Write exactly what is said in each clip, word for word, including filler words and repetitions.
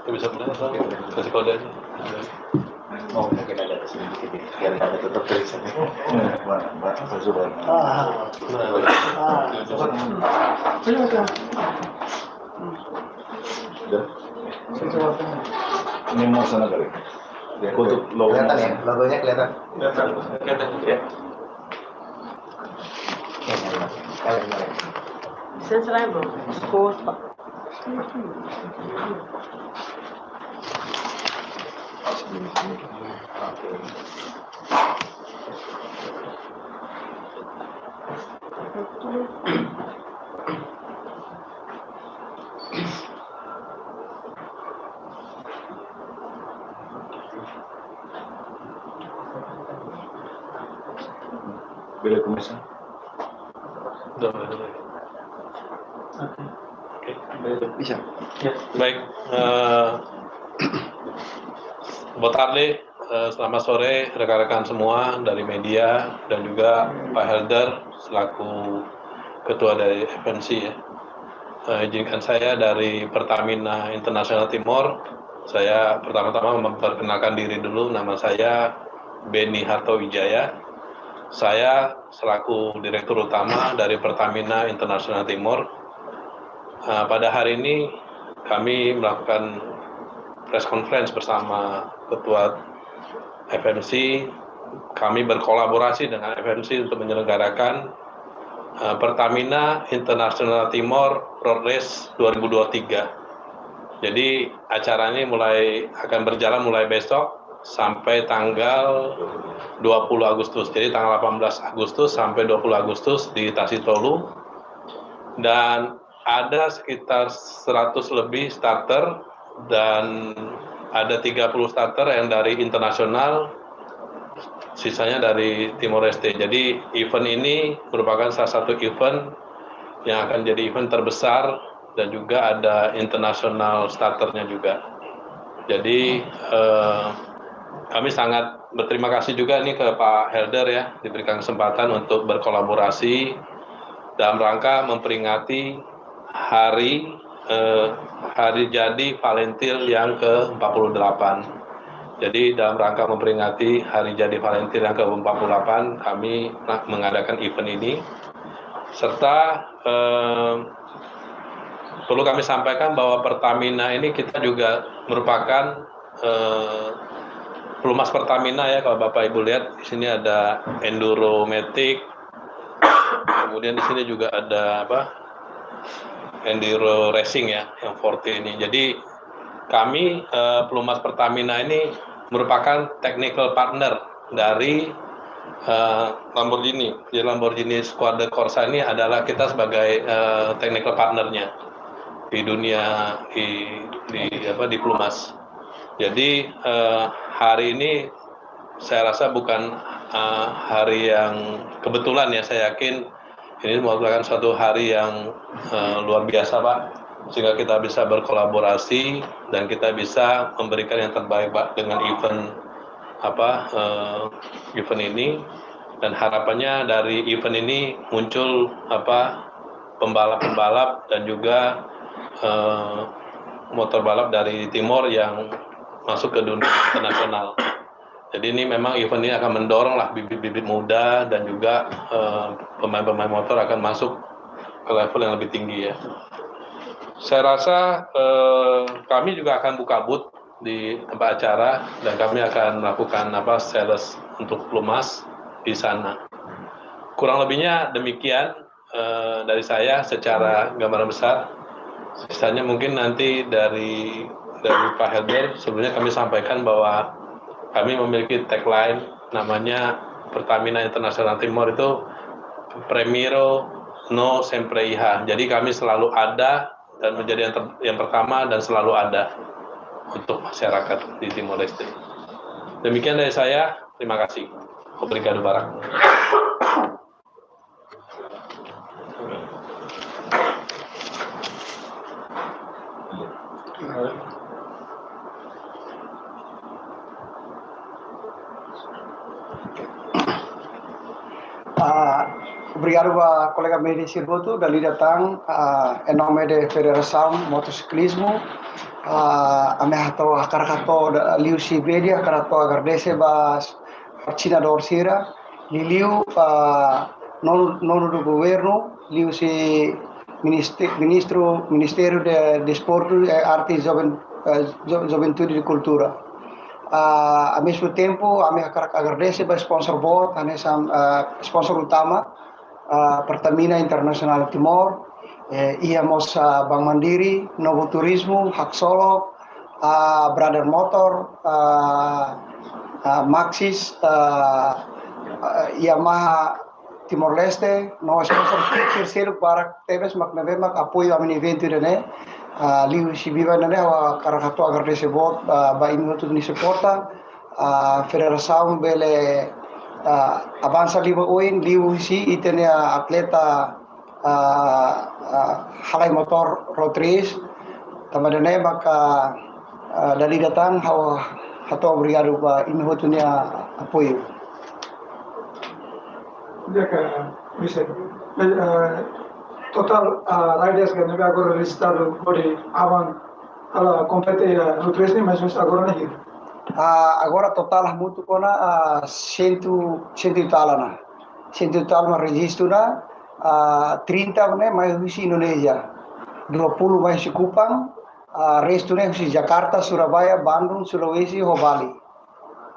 Kita bisa mulai atau kasih kode aja? Oh, mungkin ada sedikit ya. Biar ada tetap tulisannya. Mana, mana, apa sudah? Nah, coba. Sudah. Ini mau sana kali. Untuk logo. Kelihatan ya, logonya kelihatan. Kelihatan. Ya. Saya selain, Bro. Boleh komesa? Oke. Oke. Bisa. Ya. Baik, eh, boa tarde, eh, selamat sore rekan-rekan semua dari media dan juga Pak Helder selaku ketua dari F M C ya. Eh, izinkan saya dari Pertamina International Timor, saya pertama-tama memperkenalkan diri dulu, nama saya Beni Harto Wijaya. Saya selaku Direktur Utama dari Pertamina International Timor. Eh, pada hari ini kami melakukan press conference bersama Ketua F M C. Kami berkolaborasi dengan F M C untuk menyelenggarakan, eh, Pertamina International Timor Road Race dua ribu dua puluh tiga. Jadi acara ini mulai, akan berjalan mulai besok sampai tanggal dua puluh Agustus. Jadi tanggal delapan belas Agustus sampai dua puluh Agustus di Tasitolu. Dan ada sekitar seratus lebih starter dan ada tiga puluh starter yang dari internasional, sisanya dari Timor Leste. Jadi event ini merupakan salah satu event yang akan jadi event terbesar dan juga ada internasional starternya juga. Jadi, eh, kami sangat berterima kasih juga nih ke Pak Helder ya, diberikan kesempatan untuk berkolaborasi dalam rangka memperingati hari, eh, hari jadi Valentil yang ke empat puluh delapan. Jadi dalam rangka memperingati hari jadi Valentil yang ke empat puluh delapan, kami mengadakan event ini. Serta, eh, perlu kami sampaikan bahwa Pertamina ini kita juga merupakan, eh, pelumas Pertamina ya, kalau Bapak Ibu lihat di sini ada Enduro Matic, kemudian di sini juga ada apa, Enduro Racing ya, yang Forte ini. Jadi kami, eh, pelumas Pertamina ini merupakan technical partner dari, eh, Lamborghini. Jadi Lamborghini Squadra Corsa ini adalah kita sebagai, eh, technical partnernya di dunia di, di apa, di pelumas. Jadi, eh, hari ini saya rasa bukan, eh, hari yang kebetulan ya, saya yakin ini merupakan suatu hari yang, eh, luar biasa, Pak, sehingga kita bisa berkolaborasi dan kita bisa memberikan yang terbaik, Pak, dengan event apa, eh, event ini. Dan harapannya dari event ini muncul apa, pembalap-pembalap dan juga, eh, motor balap dari Timor yang masuk ke dunia internasional. Jadi ini memang event ini akan mendorong lah bibit-bibit muda dan juga, eh, pemain-pemain motor akan masuk ke level yang lebih tinggi ya. Saya rasa, eh, kami juga akan buka booth di tempat acara dan kami akan melakukan apa, sales untuk pelumas di sana. Kurang lebihnya demikian, eh, dari saya secara gambaran besar. Sisanya mungkin nanti dari, dari Pak Helder. Sebelumnya kami sampaikan bahwa kami memiliki tagline namanya Pertamina Internasional Timor itu Primeiro, No, Sempre Iha. Jadi kami selalu ada dan menjadi yang ter-, yang pertama dan selalu ada untuk masyarakat di Timor Leste. Demikian dari saya, terima kasih. Obrigado barak. Ah, Obrigadu ba kolega media sira hotu, dala ida tan, ah, em nome de Federação Motosiklismo, ah, ami hato'o, hakarak hato'o, da-, liuhusi media, hakarak hato'o agradese ba patrosinadór sira, liuliu ba nonu, nonu do governu, liuhusi ministe-, ministru, Ministériu de Desportu, eh, Arte, Joven-, eh, Jo-, Juventude e Kultura. Ah, ao mesmo tempo, ami hakarak agradese ba sponsor boot, hanesan, ah, sponsor utama, ah, Pertamina Internasionál Timor, eh, iha mós, ah, Bank Mandiri, Novo Turismo, Haksolok, ah, Brother Motor, ah, ah, Maxxis, ah, ah, Yamaha Timor-Leste, no sponsor fixer seluk barak tebes mak ne'ebé mak apoiu ami-nia eventu ida-ne'e. Ah, liuhusi biban ida-ne'e, ha'u hakarak hato'o agradese boot, ah, ba imi hotu nia suporta, ah, federasaun bele, ah, avansa liu ba oin, liuhusi ita-nia atleta, ah, ah, halai motór road race, tanba ida-ne'e maka, ah, dala ida tan ha'u hato'o obrigadu ba imi hotu nia apoiu. Di'ak, bisa. Eh, totál, ah, riders ka ne'ebé agora rejistadu hodi aban halo kompete iha road race ne'e, mais ou menus agora ne'e hira? Ah, agora totál hamutuk ona, ah, sentu, sentu e tal ona. Sentu e tal mak rejistu ona, ah, trinta ne'e mai husi Indonézia. Dua puluh mai husi Kupang, ah, restu ne'e husi Jakarta, Surabaya, Bandung, Sulawesi, ho Bali.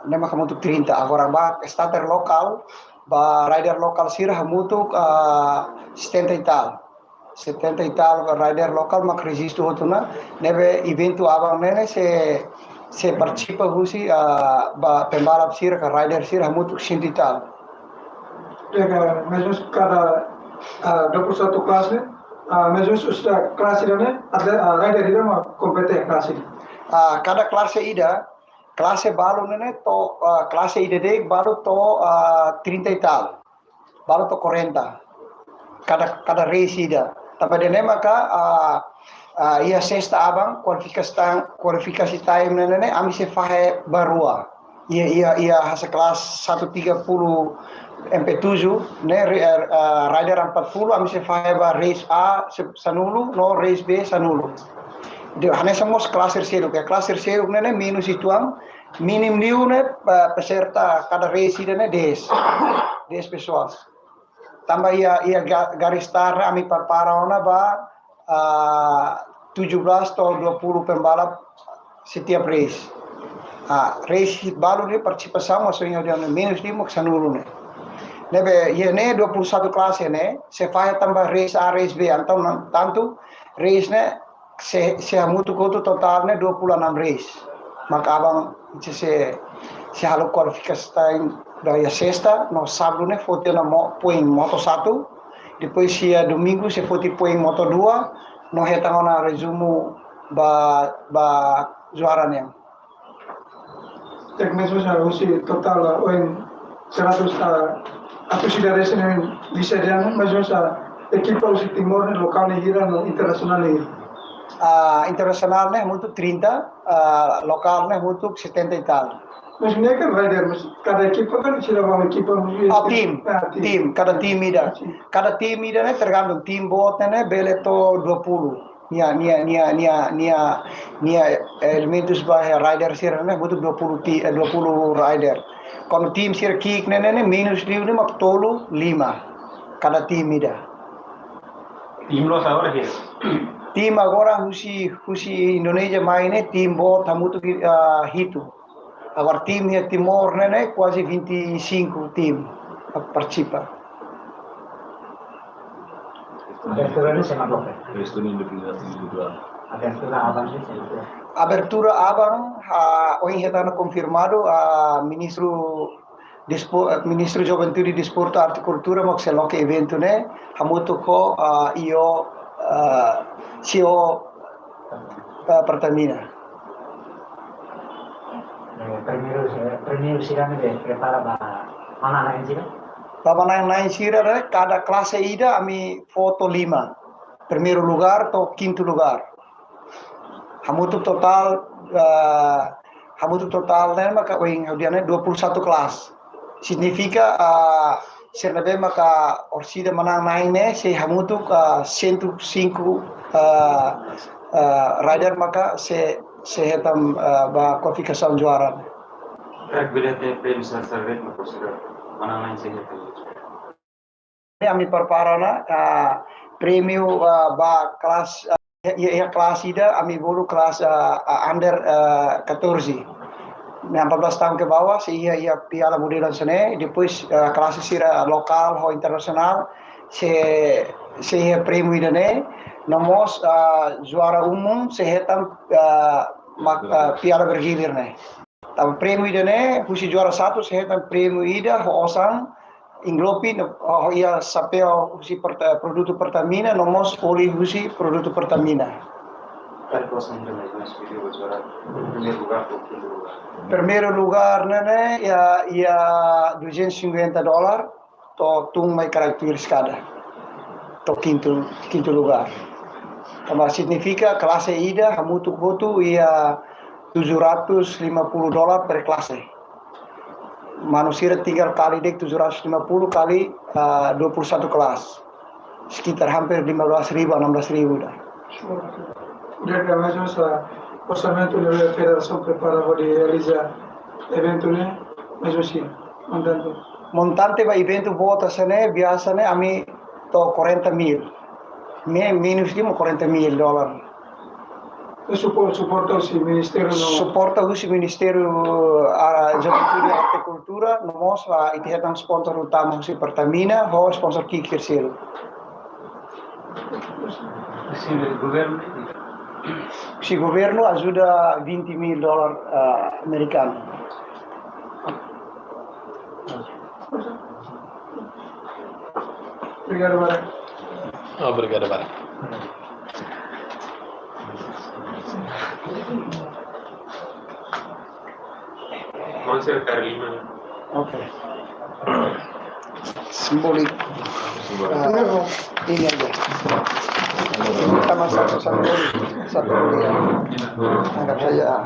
Ne'e mak hamutuk trinta. Agora ba starter lokál, ba rider lokál sira hamutuk, ah, setenta e tal. Setenta e tal rider lokál mak rejistu hotu ona, ne'ebé eventu aban ne'e ne'e sei, sei partisipa husi, ah, ba pembalap sira ka rider sira hamutuk sentu e tal. Di'ak, mais ou menus kada, ah, dua puluh satu klase, ah, mais ou menus husi klase ida-ne'e, atle-, ah, rider ida mak kompete klase ida? Ah, kada klase ida, klase balu ne'e ne'e to'o, ah, klase ida de'it balu to'o, ah, trinta e tal. Balu to'o quarenta. Kada, kada race ida. Tanba ida-ne'e maka, ah, ah, iha sesta aban, kualifikasi tan-, kualifikasi time ne'e ne'e, ami sei fahe ba rua. Iha, iha, iha hanesan kelas satu tiga puluh M P tujuh, ne'e, ri-, eh, eh, rider empat puluh, ami sei fahe ba race A se-, sanulu, no race B sanulu. Di'ak, hanesan mós klase seluk, ya, klase seluk ne'e ne'e menus uitoan, mínimu liu ne'e, eh, peserta kada race ida ne'e dez. Dez pessoas. Tanba iha, iha ga-, garis start ne'e ami prepara ona ba, ah, tujuh belas to'o dua puluh pembalap setiap race. Ah, race balu ne'e partisipasaun, maksudnya dia menus liu mak sanulu ne'e. Ne'ebé, iha ne'e dua puluh satu klase ne'e, sei fahe tanba race A, race B, entaun nan-, tantu race ne'e sei, sei hamutuk hotu totál ne'e dua puluh enam race. Maka aban sei, sei, sei halo kualifikasi tan ba iha sesta, no sábadu ne'e foti ona mo-, poin Moto satu, depois iha domingu sei foti poin Moto dua, no hetan ona rezumu ba, ba juara nian. Di'ak, mais ou menus husi totál, ah, oin seratus, ah, atus ida resin bisa di'ak, mais ou menus, ah, ekipa husi Timor ne'e lokál ne'e hira no internasionál ne'e hira? Ah, internasionál ne'e hamutuk trinta, ah, lokál ne'e hamutuk setenta e tal. Mais ne'e kan rider, mais kada ekipa kan sira ba ekipa, mais Oh, tim. Ah, tim. Tim, kada tim ida. Sin. Kada tim ida ne'e tergantung, tim boot ne'e ne'e bele to'o dua puluh. Nia, nia, nia, nia, nia, nia elementus ba iha rider sira ne'e hamutuk dua puluh ti-, eh, dua puluh rider. Kuandu tim sira ki'ik ne'e ne'e, ne'e menus liu ne'e mak tolu, lima. Kada tim ida. Tim loos agora hira? Tim agora husi, husi Indonézia mai ne'e, tim boot hamutuk, ah, hitu. Agora tim iha Timor ne'e ne'e kuaze vinte e cinco tim partisipa. Abertura ne'e sema doke? Restu ne'e individuál, individuál. Abertura aban ne'e sema doke? Abertura aban, ah, ohin hetan ona konfirmadu, ah, ministru Despo-, eh, Ministru Juventude, Desportu, Arte, Kultura mak sei loke eventu ne'e, hamutuk ho, ah, E O, ah, C E O, ah, Pertamina. Eh, primeiru, eh, primeiru sira ne'ebé prepara ba manán-na'in sira? Ba manán-na'in sira, eh, kada klase ida ami fó to'o lima. Primeiru lugár to'o kintu lugár. Hamutuk totál, ah, hamutuk totál ne'e maka ohin ha'u dehan ne'e dua puluh satu kelas. Signifika, ah, Sira ne'ebé maka orsida manán-na'in ne'e, sei hamutuk, ah, cento cinco, ah, ah, rider maka sei, sei hetan, ah, ba kualifikasaun juara. Karik bele hatene prémiu sira-sira de'it mak orsida manán-na'in sei hetan? Ami prepara ona, ah, prémiu, ah, ba kelas, ah, iha, iha kelas ida, ami bolu kelas, ah, ah, under, ah, catorze. Ne'e empat belas tahun ke bawah, sei iha, iha piala modelu hanesan ne'e, depois, ah, kelas sira lokál ho internasionál, sei, sei iha prémiu ida-ne'e, no mós, ah, juara umum, sei hetan, ah, mak-, ah, piala bergilir ne'e. Tanba prémiu ida-ne'e, husi juara satu sei hetan prémiu ida ho osan, envelope, no, ho iha xapeu husi Perta-, produtu Pertamina, no mós oli husi produtu Pertamina. Karik osan ida mais ou menus mak juara, primeiru lugár to'o kintu lugár? Primeiru lugár ne'e, ne'e, iha, iha duzentos e cinquenta dólar, to'o tun mai karik tuir eskada. To'o kintu, kintu lugár. Tanba signifika klase ida hamutuk hotu iha tujuh ratus lima puluh dólar per klase. Manu sira tinggal kali de'it tujuh ratus lima puluh kali, ah, dua puluh satu kelas. Sekitar hampir lima belas ribu, enam belas ribu dah. Udah ada mais ou menus, ah, orsamentu ne'ebé federasaun prepara hodi realiza eventu ne'e, mais ou menus, montante? Montante ba eventu boot hanesan ne'e, biasa ne'e ami to'o quarenta mil. Ne'e menus de quarenta mil dólar. Supor-, suporta husi ministériu no? Suporta husi Ministériu, ah, Juventude, Arte, Kultura, no mós, ah, ita hetan sponsor utama husi Pertamina, ho sponsor ki'ik sira. Husi governu? Husi governu ajuda vinte mil dólar, ah, amerikanu. Obrigadu barak. Obrigadu barak. Konser Carolina. Oke. Simbóliku. Ah, ini aja. Kita masuk satu, satu, ya. Anggap saja.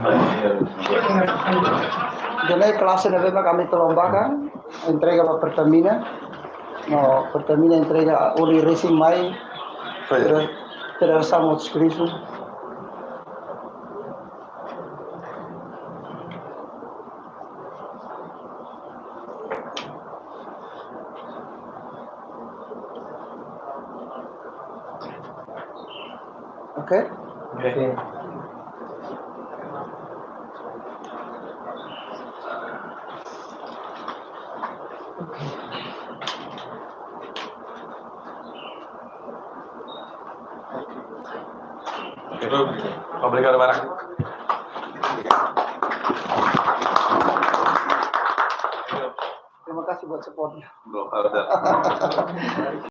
Jadi, klase ne'ebé mak ami lombakan, entrega ba Pertamina. No, Pertamina entrega oli resin mai. Federa-, Federasaun Motosiklizmu. Oke? Oke. Obrigadu barak. Terima kasih buat supportnya. Loh, ada.